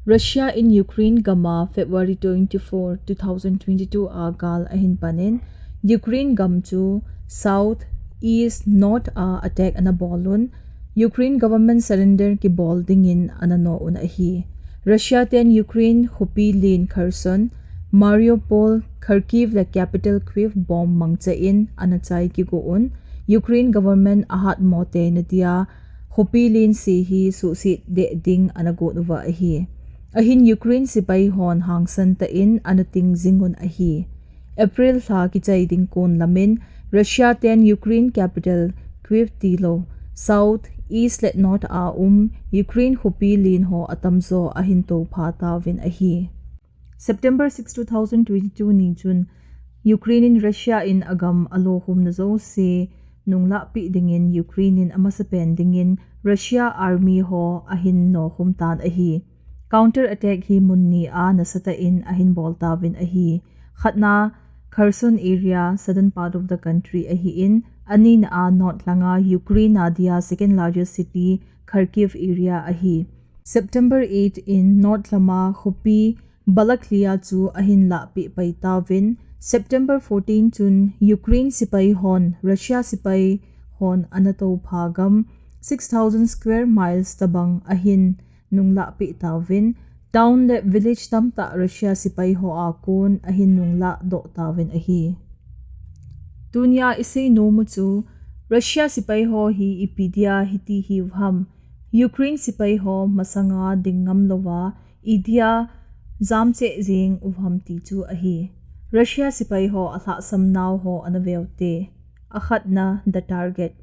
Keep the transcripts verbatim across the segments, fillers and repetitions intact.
Russia in Ukraine gam a February twenty-four, two thousand twenty-two a gal ahin panin, Ukraine gam chu South, East, North a attack ana bol un, Ukraine government surrender kibol dingin ana no un ahi. Russia ten Ukraine khopi len Kherson, Mariupol, Kharkiv le capital Kyiv bomb mangcha in ana chai kigo un, Ukraine government ahat mo te nadia khopi len se hi suhset deh ding ana got uva ahi. Ahin Ukraine sepai hon hangsan tah in ana ting jing un ahi. April lha kichai ding kon lamin Russia ten Ukraine capital Kyiv tilou, South, East le North a um Ukraine khopi len ho atamjo ahin toupha tauvin ahi. September six, two thousand twenty-two ni chun Ukraine in Russia in agam alo khumna jouse nunglahpeh dingin Ukraine in amasapen dingin Russia army ho ahin nokhum tan ahi. Counter attack hi mun ni a nasatah in ahin bol tauvin ahi. Khatna Kherson area, southern part of the country ahin, anina a north langa Ukraine a dia second largest city Kharkiv area ahi. September eight in north lama khopi Balaklia chu ahin lahpeh pai tauvin, September fourteen chun Ukraine sepai hon Russia sepai hon ana toupha gam six thousand square miles tabang ahin nunglahpeh tauvin, town le village tamtah Russia sepai ho a kon ahin nunglah doh tauvin ahi. Tunia isei nom u chu Russia sepai ho hi ipi dia hiti hiu ham, Ukraine sepai ho masanga ding ngam louva idia jam cheh jing u ham ti chu ahi. Russia sepai ho alhahsam nau ho ana veu te. Akhatna, the target.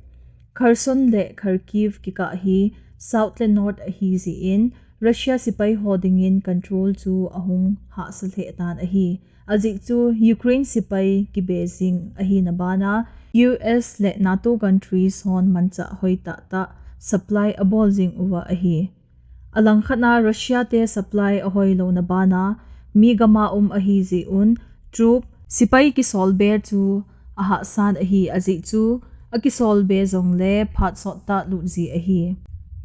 Kherson le Kharkiv kikah hi south le north ahi jeh in Russia sepai ho dingin control chu ahung hahsa lheh tan ahi. Ajeh chu Ukraine sepai kibe jing ahina bana U S le NATO countries hon manchah hoi tahtah supply abol jing uva ahi. Alangkhatna Russia te supply ahoilouna bana mi gam a um ahi jeh un troop sepai kisolbe chu ahahsan ahi, ajeh chu akisolbe jongle phat sottah lut ji ahi.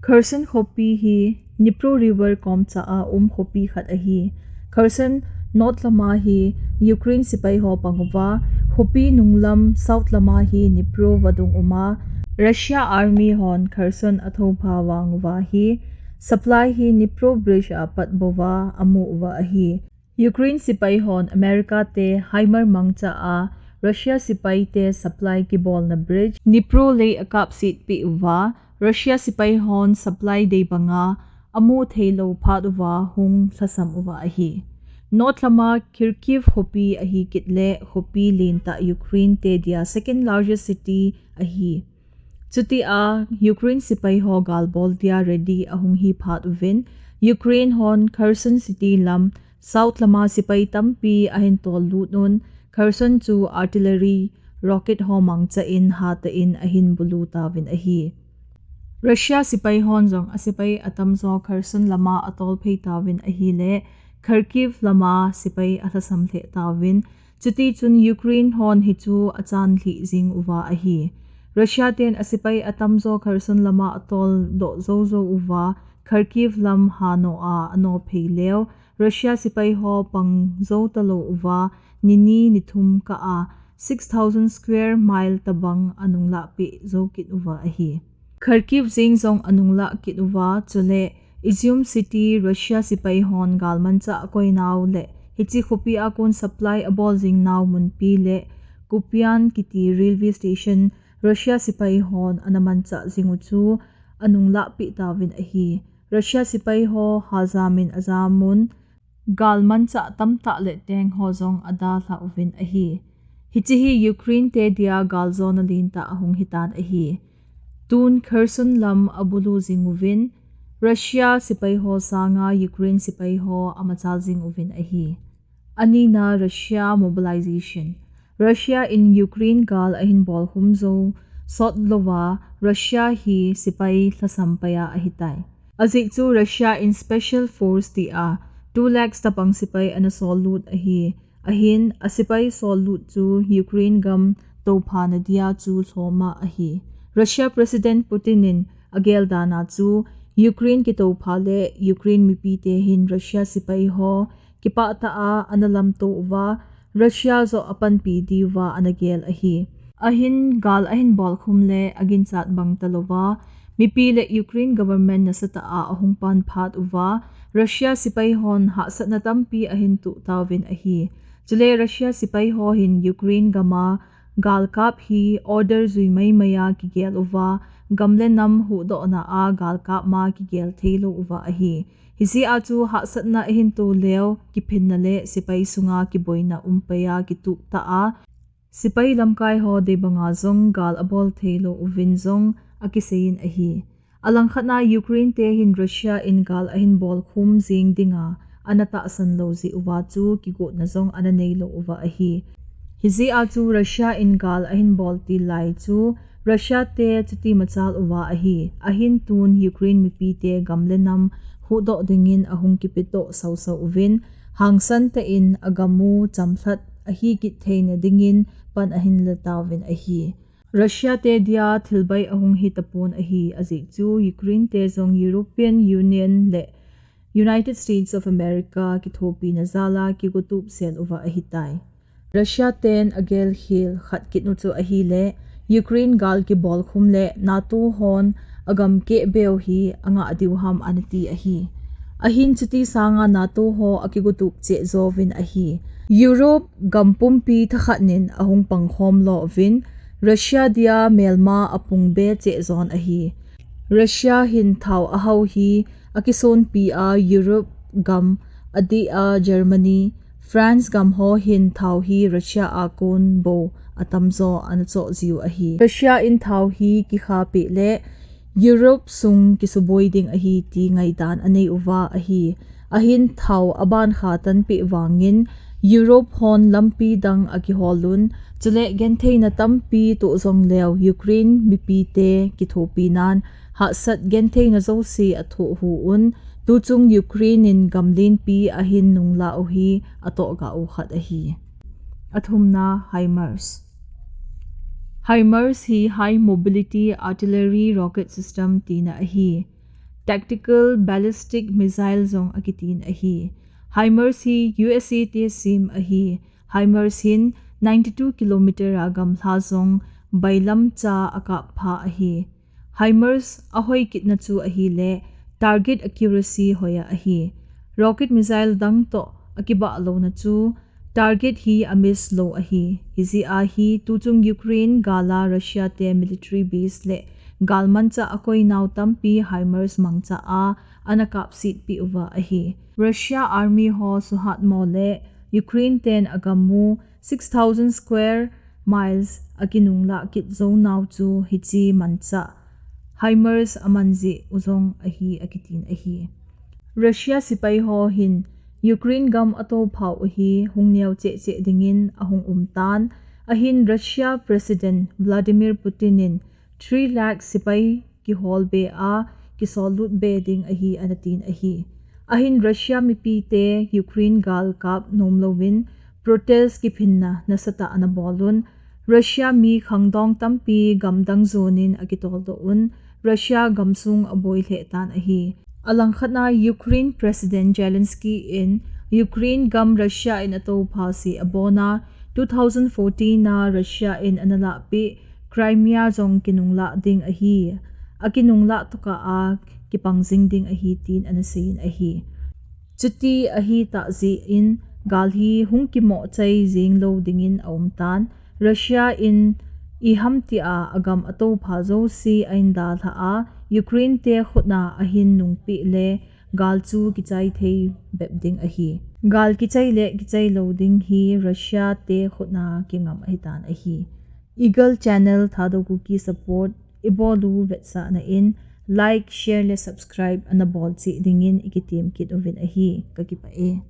Kherson khopi hi Dnipro River komcha a um khopi khat ahi. Kherson north lama hi Ukraine sepai ho pang uva, khopi nunglam south lama hi Dnipro vadung uma, Russia army hon Kherson athoupha vang uva hi, supply hi Dnipro bridge a pat bouva amu uva ahi. Ukraine sepai hon America te HIMARS mangcha a Russia sepai te supply kibolna bridge Dnipro lei akapsetpeh uva, Russia sepai hon supply dei banga amu theilou phat uva hung lhasam uva ahi. North lama Kharkiv khopi ahi kit le khopi lentah Ukraine te dia second largest city ahi. Chutia Ukraine sepai ho galbol dia ready ahung hi phat uvin, Ukraine hon Kherson city lam south lama sepai tampi ahin tollut un, Kherson chu artillery, rocket ho mangcha in hatah in ahin bulu tauvin ahi. Russia sepai hon jong asepai atamjo Kherson lama atolphei tauvin ahile, Kharkiv lama sepai alhasam lheh tauvin, chutichun Ukraine hon hichu achan lhih jing uva ahi. Russia ten asepai atamjo Kherson lama atoldoh joujou uva, Kharkiv lam hano a anophei leu, Russia sepai ho pang jou talou uva, nini nithum kah a six thousand square mile tabang anunglahpeh jou kit uva ahi. Kharkiv jeng jong anunglah kit uva, chule Izium city Russia sepai hon galmanchah akoinau le hiche khopi a kon supply abol jingnau munpi le Kupiansk kiti railway station Russia sepai hon ana manchah jingu chu anunglahpeh tauvin ahi. Russia sepai ho hajam in ajam un, galmanchah tamtah le tank ho jong adalhah uvin ahi. Hiche hi Ukraine te dia galjona lentah ahung hitan ahi. Tun Kherson lam abulu jing uvin, Russia sepai ho sanga Ukraine sepai ho amachal jing uvin ahi. Anina, Russia mobilization. Russia in Ukraine gal ahin bolkhum jou sot louva, Russia hi sepai lhasam pai a ahitai. Ajeh chu Russia in special force tia two lakhs tabang sepai ana sollut ahi. Ahin, asepai sollut chu Ukraine gam touphana dia chu lhoma ahi. Russia President Putin in agel dana chu Ukraine kitopha le Ukraine mipite hin Russia sepai ho kipah tah a ana lamto uva, Russia joh apanpi diuva ana gel ahi. Ahin gal ahin bolkhum le aginchat bang talouva, mipi le Ukraine government nasatah a ahung pan phat uva, Russia sepai hon hahsatna tampi ahin tuh tauvin ahi. Chule Russia sepai ho hin Ukraine gam a galkap hi order jui maimai a kigel uva, gam le nam huhdohna a galkap ma kigel theilou uva ahi. Hijeh a chu hahsatna ahin to leu, kiphinna le sepai sunga kiboina um pai a kituh tah a, sepai lamkai ho deibanga jong gal abol theilou uvin jong akiseiyin ahi. Alangkhat a Ukraine te hin Russia in gal ahin bolkhum jing dinga ana tahsan lou jeh uva chu kigotna jong ana neilou uva ahi. Hijeh a chu Russia in gal ahin bol til lai chu Russia te chuti machal uva ahi. Ahin tun Ukraine mipite gam le nam huhdoh dingin ahung kipedoh sausau uvin, hangsan tah in agam u chamlhat ahi kit theina dingin pan ahin la tauvin ahi. Russia te dia thilbai ahung hi tapon ahi, ajeh chu Ukraine te jong European Union le United States of America kithopina jal a kigotup sel uva ahitai. Russia ten agelkhel khat kit u chu ahile, Ukraine gal kibolkhum le NATO hon agam kehbeu hi angah diu ham anati ahi. Ahin chuti sanga NATO ho akigotup cheh jouvin ahi. Europe gam pumpi thakhat nin ahung pangkhom louvin, Russia dia melma apung be cheh jon ahi. Russia hin thao ahao hi akisonpi a Europe gam adeh a Germany, France gam ho hin thao hi Russia a kon bou atamjo ana choh jiu ahi. Russia in thao hi kikhapeh le Europe sung kisuboi ding ahi ti ngaidan anei uva ahi. Ahin thao abankha tanpeh vangin Europe hon lampi dang akihol un, chule gentheina tampi toh jongleu Ukraine mipite kithopinan hahsat gentheina jouse athoh hu un, tuchung Ukraine in gam lenpi ahin nunglah u hi atohgah u khat ahi. Athumna, HIMARS. HIMARS hi High Mobility Artillery Rocket System tina ahi. Tactical Ballistic Missile jong akitin ahi. HIMARS hi U S A te sem ahi. HIMARS hin ninety-two kilometer a gamla jong bailamcha akap pha ahi. HIMARS ahoi kitna chu ahile target accuracy hoiya ahi. Rocket missile dang toh akibah louna chu target hi amiss lou ahi. Hijeh a hi tuchung Ukraine gal a Russia te military base le galmanchah akoinau tampi HIMARS mangcha a ana kapsetpeh uva ahi. Russia army ho suhatmo le Ukraine ten agam u six thousand square miles akinunglah kit jounau chu hiche manchah HIMARS aman jeh u jong ahi akitin ahi. Russia sepai ho hin Ukraine gam atoupha u hi hung neo cheh cheh dingin ahung umtan, ahin Russia President Vladimir Putin in three lakh sepai kihol be a, kisol lut be ding ahi anatin ahi. Ahin Russia mipite Ukraine gal kap nom louvin protest kiphinna nasatah ana bol un, Russia mi khangdong tampi gamdang jonin akitoldoh un, Russia gamsung aboi lheh tan ahi. Alangkhat a Ukraine President Zelensky in Ukraine gam Russia in atoupha se abona two thousand fourteen a Russia in analahpeh Crimea jong kinunglah ding ahi. Akinunglah tokah a kipang jing ding ahi tin anaseiyin ahi. Chuti ahitah jeh in gal hi hung kimoh chai jeng lou dingin aumtan, Russia in iham tia agam atoupha jouse ahin dalhah a, Ukraine te khutna ahin nungpeh le gal chu kichai thei bep ding ahi. Gal kichai le kichai lou ding hi Russia te khutna kingam ahitan ahi. Eagle Channel Thadou Kuki support ibol u vetsahna in like, share le subscribe ana bol cheh dingin ikitem kit uvin ahi. Kakipah e.